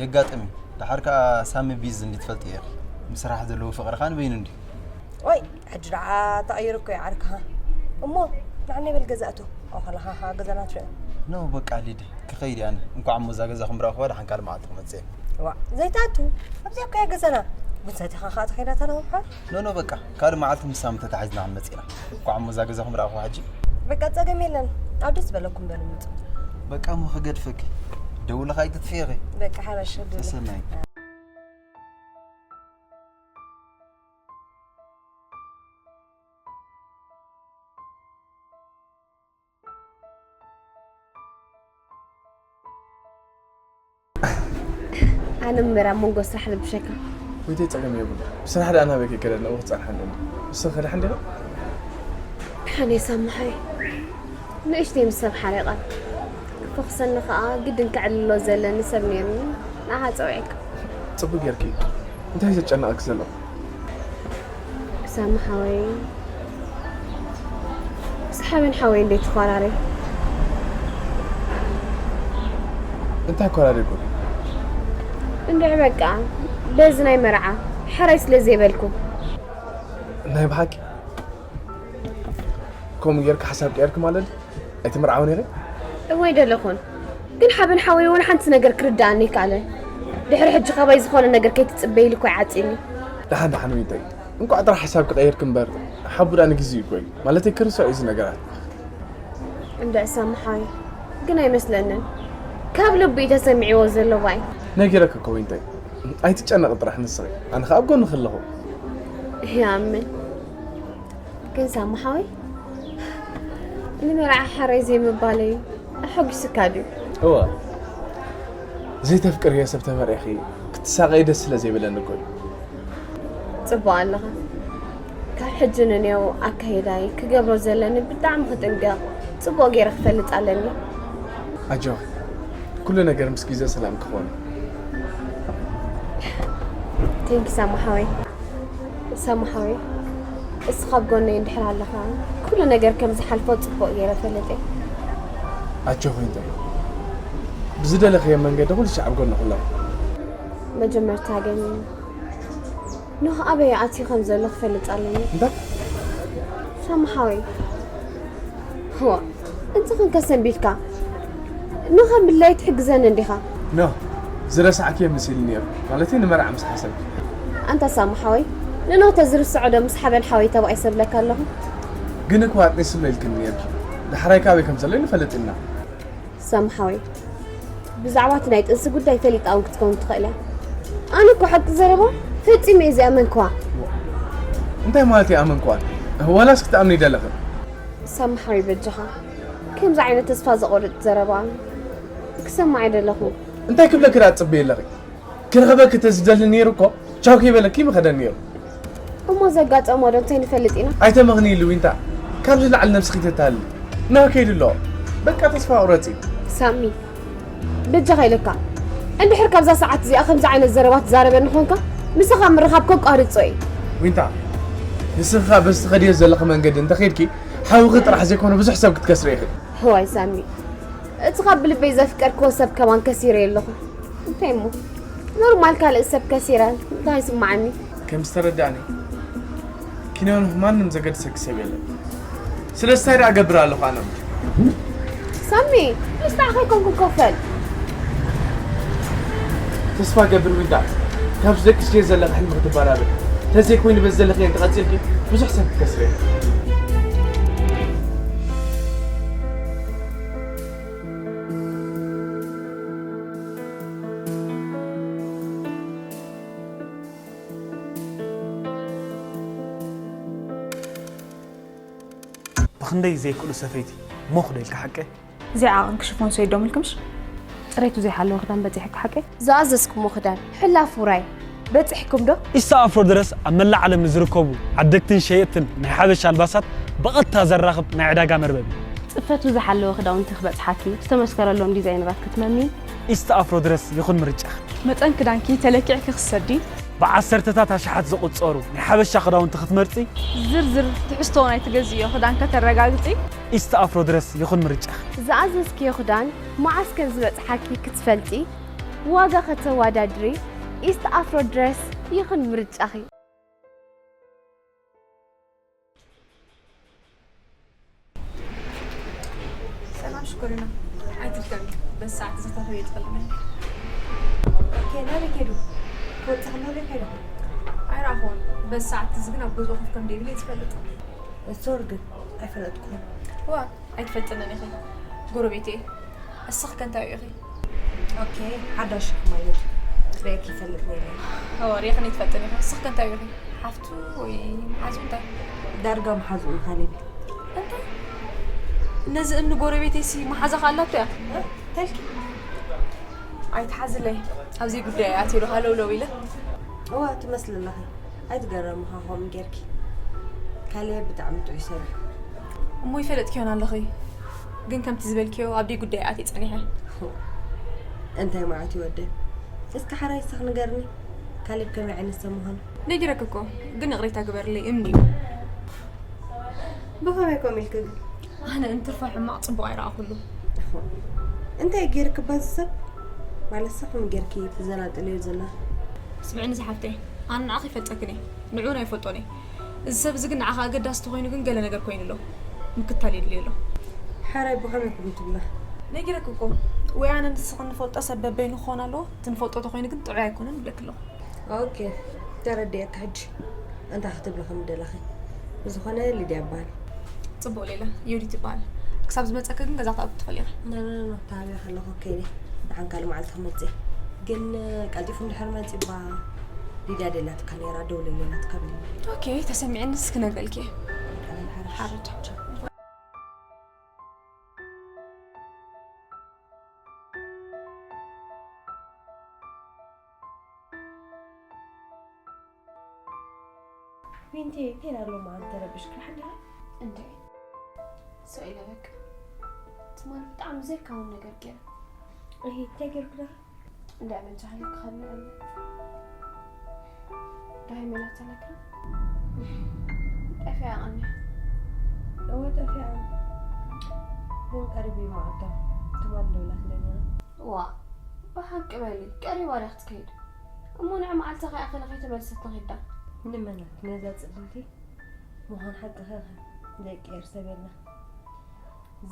የጋጥም እዩ። ደሓር ከኣ ሳሚ ቢዝ እንዲ ትፈልጥዮ ኢኺ። ምስ ስራሕ ዘለዎ ፍቕሪ ከኣ ንበይኑ እንድዩ። ኦይ፣ ሕጂ ደኣ ተቐይሩ እኮ እዩ ዓርክኻ። እሞ፣ ንዓናይ በል ገዛ እቶ። ኣኸለኻ ኸኣ ገዛና ትርእዮ። ኖ፣ በቃ ሊዲ፣ ክኸይድ እየ ኣነ። እንኳዕ እሞ እዛ ገዛኹም ረኣኹዋ፣ ደሓን ካልእ መዓልቲ ክመጽእ እየ። ዋእ፣ ዘይትኣቱ። ኣብዚኣ እኮ እያ ገዛና። ቡን ሰቲኻ ኸኣ ተኸይዳ ተለኹ ሓ? ኖ፣ ኖ፣ በቃ፣ ካልእ መዓልቲ ምስ ሳሚ ተታሒዝና ክንመጽእ ኢና። እንኳዕ እሞ እዛ ገዛኹም ረኣኹዋ ሕጂ። በቃ፣ ጸገም የለን። ኣብ ደስ ዝበለኩም በሉ ምጹ። በቃ፣ እሞ ክገድፈኪ። ደውለ ኸኣ ኣይትጥፍኢ ኢኺ። በቃ፣ ሓበሽ፣ ደውለ። ሰሰናይ። ኣነ እምበር ኣብ መንጎ ስራሕ ልብሸካ። ወይተይ ጸገም የብሉ። ብስራሕ ደኣ ናበይ ከይከደ ኣለኹ ክጸንሓኒ እየ። ንስኺ ከ ደሓን ዲኺ? ደሓን እየ ሳምሓይ። ንእሽተይ ምስ ሰብ ሓሪቐ። ክፈኽሰኒ ከኣ ግድን ከዕልሎ ዘለኒ ሰብ ነይሩኒ። ንዓኻ ጸዊዐካ። ጽቡቅ ጌርኪ። እንታይ እዩ ዘጨንቐኪ ዘሎ? ሳሚ ሓወይ፣ ምስ ሓበን ሓወይ እንዴት ትኮራረይ? እንታይ ኮራሪኩም? እንድዒ በቃ፣ በዚ ናይ መርዓ ሕራይ ስለ ዘይበልኩ። ናይ ብሓቂ? ከምኡ ጌርካ ሓሳብ ቀየርክ ማለት ድዩ? ኣይትምርዓውን ኢኺ? እወ ኣይደለኹን። ግን ሓበን ሓወይ እውን ሓንቲ ነገር ክርድኣኒ ኣይከኣለን። ድሕሪ ሕጂ ካባይ ዝኾነ ነገር ከይትጽበይ ኢሉ እኮ እዩ ዓጺኒ። ደሓን ደሓን ዊንተይ። እንቋዕ ጥራሕ ሓሳብኪ ቀይርኪ እምበር፣ ሓቡ ደኣ ንግዜኡ እኮ እዩ። ማለተይ ክርስዖ እዩ እዚ ነገራት። እንድዒ ሳሚ ሓወይ፣ ግን ኣይመስለንን። ካብ ልቡ እዩ ተሰሚዕዎ ዘሎ ባይ። ነጊረኪ እኮ ዊንተይ። ኣይትጨነቂ ጥራሕ ንስኺ። ኣነ ኸኣ ኣብ ጎንኺ ኣለኹ። ይኣምን። ግን ሳሚ ሓወይ፣ ንመርዓ ሕራይ ዘይምባለይ ኣሐጒስካ ድዩ? እወ። ዘይተፍቅርዮ ሰብ ተመርዒኺ ክትሳቐዪ ደስ ስለ ዘይብለኒ እኮ እዩ። ጽቡቕ ኣለኻ። ካብ ሕጂ ንኔው ኣካይዳይ ክገብሮ ዘለኒ ብጣዕሚ ክጥንቀቕ ጽቡቕ ገይረ ክፈልጥ ኣለኒ። ኣጆኺ። ኩሉ ነገር ምስ ግዜ ሰላም ክኾን እዩ። ቴንኪ ሳሚ ሓወይ። ሳሚ ሓወይ፣ እስኻ ኣብ ጎነይ እንድሕር ኣለኻ፣ ኩሉ ነገር ከም ዝሓልፎ ጽቡቕ ገይረ ፈለጠ። ኣጆኺ ዊንተይ፣ ብዝደለኽዮ መንገዲ ኩሉ ሻዕ ኣብ ጎንኺ ኣለኹ። መጀመርታ ግን ኖህ ኣበይ ኣትዩ ከም ዘሎ ክፈልጥ ኣለኒ። እንታይ? ሳሚ ሓወይ፣ እዋ፣ እንተኾንካ ሰንቢድካ፣ ኖህ ከም ድላዩ ትሕግዘኒ እንዲኻ። ኖህ ዝረሳዕክዮ መሲሉኒ ነይሩ፣ ማለተይ ንመርዓ ምስ ሓሰብኪ። ኣንታ ሳሚ ሓወይ፣ ንኖህ ተዝርስዖ ዶ ምስ ሓበን ሓወይ ተባኢሰ እብለካ ኣለኹ? ግን እኮ ኣጥኒስሎ ኢልክኒ ነይርኪ። ዳሕራይ ካበይ ከም ዘሎ ኣይንፈልጥን ኢና። ሳሚ ሓወይ፣ ብዛዕባ እቲ ናይ ጥንሲ ጉዳይ ፈሊጣ እውን ክትከውን ትኽእል እያ። ኣነ እኮ ሓቂ ዘረባ ፈጺመ እየ ዘይኣመንክዋ። እንታይ ማለት እዩ ኣመንክዋ? ዋላስ ክትኣምኒ ይደለኺ? ሳሚ ሓወይ በጃኻ፣ ከምዚ ዓይነት ተስፋ ዘቑርጥ ዘረባ ክሰምዕ ኣይደለኹን። እንታይ ክብለኪ ደኣ ትጽበዪ ኣለኺ? ክረኽበኪ ተዝደሊ ነይሩ እኮ ቻው ከይበለኪ ምኸደ ነይሩ። እሞ ዘጋጠሞ ዶ እንታይ ንፈልጥ ኢና? ኣይተመኽንይሉ ዊንታ፣ ካብዚ ላዕሊ ነብስኺ ተታልሊ። ኖህ ከይዱ ኣሎ። በቃ ተስፋ ቁረጺ። ሳሚ፣ በጃኻ ኢለካ። እንድሕር ካብዛ ሰዓት እዚኣ ከምዚ ዓይነት ዘረባ ትዛረበኒ ኾንካ፣ ምሳኻ ምርኻብ ከቋርጾ እየ። ዊንታ፣ ንስኺ ኸኣ በዚ ትኸድዮ ዘለኺ መንገዲ እንተኸይድኪ፣ ሓውኺ ጥራሕ ዘይኮነ ብዙሕ ሰብ ክትከስሪ ኢኺ። እዋይ ሳሚ፣ እቲ ካብ ብልበይ ዘፍቀርክዎ ሰብ ከማን ከሲረዮ ኣለኹ። እንታይ እሞ? ኖርማል ካልእ ሰብ ከሲረ እንታይ ይስምዓኒ? ከም ዝተረዳእኒ ኪኖን ማንም ዘገድሰኪ ሰብ የለን። ስለዚ እንታይ ደኣ እገብር ኣለኹ ኣነ? ሳሚ፣ ምስ ንዓኻ ኣይኮንኩን ኮፈል። ተስፋ ገብር ዊንታ፣ ካብ ደቅስ ጌር ዘለኺ ሕልሚ ክትበራብር። ተዘይኮይኑ በዚ ዘለኽዮ እንተቐጺልኪ ብዙሕ ሰብ ክትከስሪ ኢኺ። ብኽንደይ ዘይክእሉ ሰፈይቲ ሞኽ ዶ ኢልካ ሓቀይ? እዚኣ ዓቐንኪ ሽፎን ሰይዶም ኢልክምሽ? ጽሬቱ ዘይሓለወ ክዳን በጺሕኪ ሓቀይ? ዝኣዘዝኩሞ ክዳን ሕላፍ ውራይ በጺሕኩም ዶ? ኢስታ ኣፍሮ ድረስ ኣብ መላእ ዓለም ንዝርከቡ ዓደግትን ሸየጥትን ናይ ሓበሻ ኣልባሳት ብቐጥታ ዘራኽብ ናይ ዕዳጋ መርበብ እዩ። ጽፈቱ ዝሓለወ ክዳውንቲ ክበጽሓኪ ዝተመስከረሎም ዲዛይነራት ክትመሚ። ኢስታ ኣፍሮ ድረስ ይኹን ምርጫኺ። መጠን ክዳንኪ ተለኪዕኪ ክትሰዲ። ብዓሰርተታት ኣሽሓት ዝቑጸሩ ናይ ሓበሻ ክዳውንቲ ክትመርጺ። ዝርዝር ትሕዝቶ ናይ ትገዝእዮ ክዳን ከተረጋግጺ። ኢስታ ኣፍሮ ድረስ ይኹን ምርጫኺ። ዝኣዘዝክዮ ክዳን መዓስ ከም ዝበጽሓኪ ክትፈልጢ፣ ዋጋ ከተወዳድሪ፣ ኢስት ኣፍሮ ድረስ ይኹን ምርጫኺ። ሰላም ሽኮሪና፣ ኣይትድከሚ። በዚ ሰዓት እዚ ክተትርብዮ ትኽእሊ ዲኺ? ኦኬ፣ ናበይ ከይዱ? ክወጽእ ከሎ ዶ ከይዱ? ኣይረኣኹዎን። በዚ ሰዓት እዚ ግን ኣብ ገዝኡ ኮፍ ከም ደይብል እየ ዝፈልጥ። ሶሪ ግን ኣይፈለጥኩን። ዋ ኣይትፈልጥንን ኢኺ ጎረቤት እየ። እስኺ ከ እንታይ ኢኺ? ኦኬ ሓዳሽ ኢኺ ማለት እዩ። ርእየኪ ይፈልጥ ነይረ። እወ ርእየኽኒ ኣይትፈልጥን ኢኺ። እስኺ ከ እንታይ ኢኺ? ሓፍቱ ወይ መሓዙ እንታይ? ዳርጋ መሓዝኡ ንኻሊድ። እንታይ? ነዚ እምኒ ጎረቤተይሲ መሓዛ ከ ኣላቶ እያ? እንታይ ኢልኪ? ኣይትሓዝለይ። ኣብ ዘይጉዳይ እየ ኣትየ ዶ ሃለውለው ኢለ? እወ ትመስሊ ኣለኺ። ኣይትገረሚ ኢኻ ከምኡ ጌርኪ። ካሌብ ብጣዕሚ ጥዑይ ሰብ እዩ። እሞ ይፈለጥክዮን ኣለኺ። ግን ከምቲ ዝበልክዮ ኣብ ደይ ጉዳይ ኣትየ ጸኒሐ። እንታይ ማለት እዩ ወደይ? እስኪ ሓራይ ንስኺ ንገርኒ። ካሌብ ከመይ ዓይነት ሰብ ምዃኑ? ነጊረኪ እኮ ግን ይቕሬታ ግበርለይ እምኒ እዩ። ብኸመይ ኮሚልኪ ግን? ኣነ እንትርፎ ሕማቕ ጽቡቕ ኣይረኣኹሉ። እንታይ ገይርኪ በዚ ሰብ? ማለት ሰብ ከም ገይርኪ ትዘናጥልዮ ዘለኺ? ስምዕኒ ዝሓፍተይ፣ ኣነ ንዓኺ ይፈልጠክን እየ፣ ንዕኡ ኣይፈልጦን እየ። እዚ ሰብ እዚ ግን ንዓኻ ኣገዳሲ ተኾይኑ ግን ገለ ነገር ኮይኑ ኣሎ። ምክታል የድልዮ ኣሎ። ሓራይ ብኸመይ ኮን ትብላ? ነጊረኪ እኮ ወይ ኣነ ንስኽን ንፈልጦ ሰብ በበይኑ ክኾን ኣለዎ። እቲ ንፈልጦ ተኾይኑ ግን ጥዑይ ኣይኮነን ይብለኪ ኣለኹ። ኦኬ ተረዲኤኪ ሕጂ እንታይ ክትብሊ ከም ደለኺ ብዝኾነ ሊድያ እበሃል። ጽቡቕ ሌላ ዮዲት እበሃል። ክሳብ ዝመጸኪ ግን ገዛ ክትኣትዊ ትኽእሊ ኢኺ። ኖኖኖ ተሃብየ ከለኹ ከይደ ንሓን ካልእ መዓልቲ ክመጽእ እየ። ግን ቀልጢፉ እንድሕር መጺኡ እባ ሊድያ ደልያትካ ነይራ ደውለለይ ኢላትካ በልኒ። ኦኬ ተሰሚዕኒ እስኪ ክነግረልኪ እየ። ቀለል ሓረሽ። ሓረድ። ዊንቲ እንታይ ዳኣ ሎማዓንቲ ተረቢሽኪ ደሓን ዲኺ? እንድዒ ስቕ ኢለ በቃ ትማሊ ብጣዕሚ ዘይከውን ነገር ገይረ። እሂ እንታይ ገይርኪ ደኣ? እንድዒ በጃኺ ኢለ ክኸድኖ እየ። ዳሃይ መን ኣተለካ? ጠፊኣ ቀኒያ። እወ ጠፊኣ ግን ቀሪቡ እዩ መዓልታ ትማሊ ደዊላትለይ ነይራ። ዋእ ብሓቂ በሊ ቀሪባ ድያ ክትከይድ? እሞ ንዒ መዓልታ ከይኣኸለ ከይተመልሰት ንኺዳ። ንመን ነዛ ጽልልቲ ምዃን ሓቅኺ ኢኺ ዘይቅየር ሰብ የለን።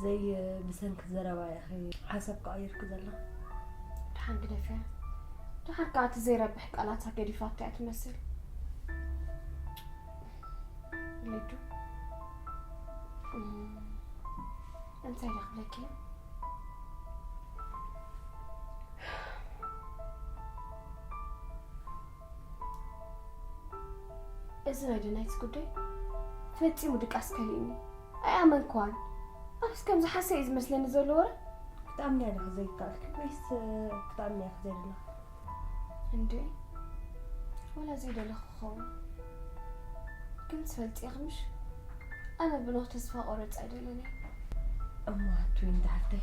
ዘይ ብሰንኪ ዘረባ ኢኺ ሓሳብ ቀቒርኪ ዘለኺ። ደሓን ግደፍያ። ደሓር ከኣ እቲ ዘይረብሕ ቃላታ ገዲፋቶ እያ ትመስል። ሊዱ እንታይ ኢለ ክብለኪ? እዚ ናይ ደናይት ጉዳይ ፈጺሙ ድቃስ ከሊእኒ ኣይኣመንክዋን። ኣነስ ከምዚ ሓሰይ እዩ ዝመስለኒ ዘሎ ወረ። ክትኣምንያ ዲኺ ዘይከኣልኪ ወይስ ክትኣምንያ ኢኺ ዘይደለኺ? እንዴ ወላ ዘይደለኹ ክኸውን ግን ትፈልጢ ኢኺ ምሽ? ኣነ ብኖኽ ተስፋ ቆረጽ ኣይደለኒ። እሞ ትዊን ዝሓፍተይ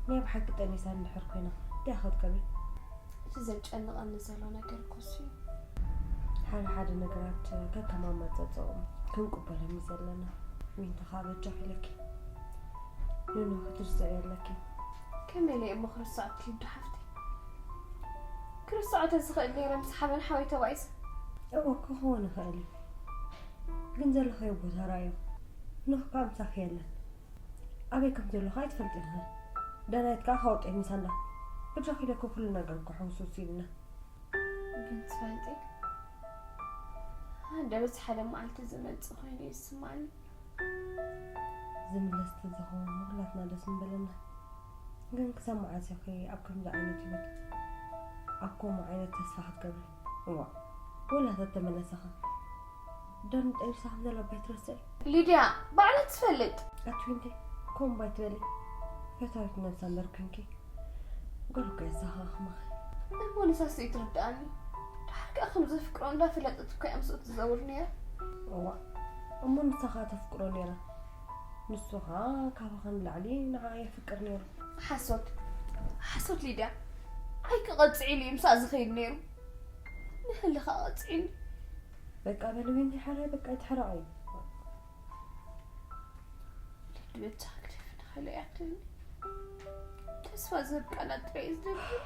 ናይ ብሓቂ ጠኒሳ እንድሕር ኮይና እንታይ ክትገብሪ? እቲ ዘጨንቐኒ ዘሎ ነገር እኮ እሱ እዩ። ሓደ ሓደ ነገራት ከከም ኣመጻጽኦም ክንቅበሎም እዩ ዘለና። ዊንታ ከኣ በጃኺ ኢለኪ ንኖህ ክትርስዕዮ ኣለኪ። ከመይ ኢለ እየ እሞ ክርስዖ ክሊዱ ሓፍተይ? ክርስዖ ተዝኽእል ነይረ ምስ ሓበን ሓወይ ተባኢሰ። እወ ክኸውን ይኽእል እዩ። ግን ዘለኻዮ ቦታ ርኣዮ። ኖህ ከኣ ምሳኺ የለን። ኣበይ ከም ዘሎ ከኣ ኣይትፈልጥን ኢኺ። ዳናይት ከኣ ካብኡ ጠሚሳ ኣላ። በጃኺ ኢለኪ ኩሉ ነገር እኮ ሕውስውስ ኢሉና። ግን ትፈልጢ፣ ሃንደበት ሓደ መዓልቲ ዝመጽእ ኮይኑ እዩ ዝስምዓኒ። ዝምለስ ተዝኸውን ንኹላትና ደስ ምበለና። ግን ክሳብ መዓስ ኢኺ ኣብ ከምዚ ዓይነት ህይወት ኣብ ከምኡ ዓይነት ተስፋ ክትገብሪ? እዋእ ወላ ተተመለሰ ኸ? ዳኒ ጠቢሳ ከም ዘሎ ባይ ትረስዒ? ሊድያ ባዕላ ትፈልጥ። ኣቲ ዊንቲ ከምኡ ባይ ትበሊ ፈታዊት ነብሳ እምበር ኮንኪ። ገሩ ከይሳኻኽማ እሞ ንሳስ ይትርድኣኒ። ድሓር ከኣ ከም ዘፍቅሮ እንዳፈለጠት እኮ እያ ምስኡ ትዘውር ነይራ። እዋ እሞ ንሳኻ ተፍቅሮ ነይራ። ንሱ ኸዓ ካባኻ ንላዕሊ ንዓ የፍቅር ነይሩ። ሓሶት ሓሶት ሊድያ። ዓይኪ ቀፅዒሉ እዩ ምስኣ ዝኸይድ ነይሩ። ንህሊ ኸዓ ቀፅዒሉ። በቃ በልዊኒ ሓራይ በቃ ይትሕራቕ እዩ። ልድበታ ክደፍን ኸለ ያትኒ ተስፋ ዝህብ ቃላት ጥራይ እዩ ዝደሊ።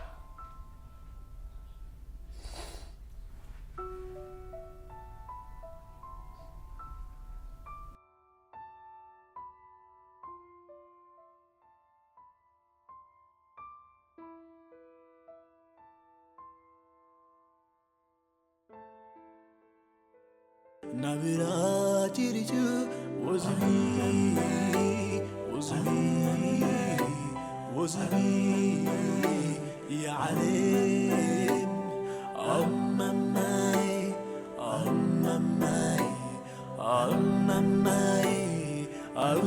ናብራ ጅርጅ ወዝቢ ወዝቢ ወዝቢ የዓለም ኣመማይ ኣመማይ ኣመማይ ኣብ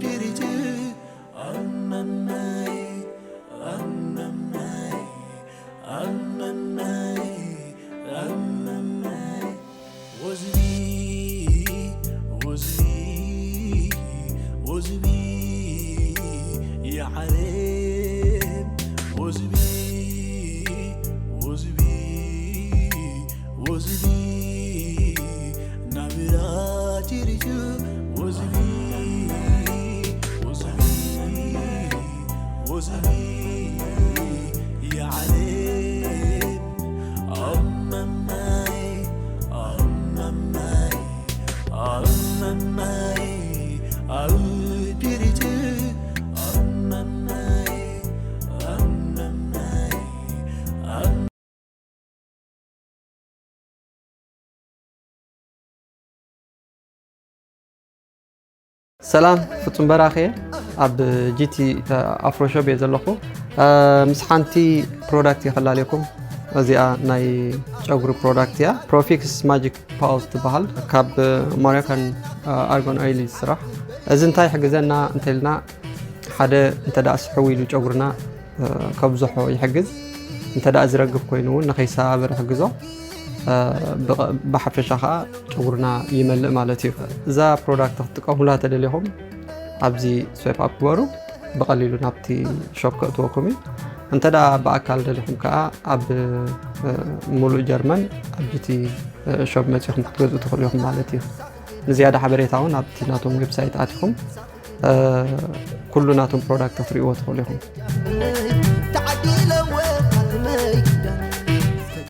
ድርጅ ኣመማይ ኣመማይ ኣመማይ ኣመማይ ወዝቢ ወዝቢ ወዝቢ የዓለም ወዝቢ ወዝቢ ወዝቢ ናብራ ጅርጅ ወዝቢ ወዝቢ ወዝቢ የዓለም ኣመማይ ኣመማይ ኣመማይ ኣብ ድርጅ ኣመማይ ኣመማይ ሰላም ፍጹም በራኸ ኣብ ጂቲ ኣፍሮ ሾፕ እየ ዘለኹ። ምስ ሓንቲ ፕሮዳክት እየ ከላለኩም። እዚኣ ናይ ጨጉሪ ፕሮዳክት እያ። ፕሮፊክስ ማጂክ ፓውዝ ትበሃል። ካብ ሞሮካን ኣርጎን ኦይል እዩ ዝስራሕ። እዚ እንታይ ይሕግዘና እንተልና ሓደ እንተ ደኣ ስሕው ኢሉ ጨጉርና ከብዝሖ ይሕግዝ። እንተ ደኣ ዝረግፍ ኮይኑ እውን ንኸይሰባበር ይሕግዞ። ብሓፈሻ ከዓ ጨጉርና ይመልእ ማለት እዩ። እዛ ፕሮዳክት ክትጥቀሙላ ተደሊኹም ኣብዚ ስዋይፕ ኣፕ ግበሩ። ብቐሊሉ ናብቲ ሾፕ ከእትወኩም እዩ። እንተ ደኣ ብኣካል ደሊኹም ከዓ ኣብ ሙሉእ ጀርመን ኣብ ጂቲ ሾፕ መፂኹም ክትገዝኡ ትኽእሉ ኢኹም ማለት እዩ። ንዝያዳ ሓበሬታ እውን ኣብቲ ናቶም ዌብሳይት ኣቲኹም ኩሉ ናቶም ፕሮዳክት ክትርእይዎ ትኽእሉ ኢኹም።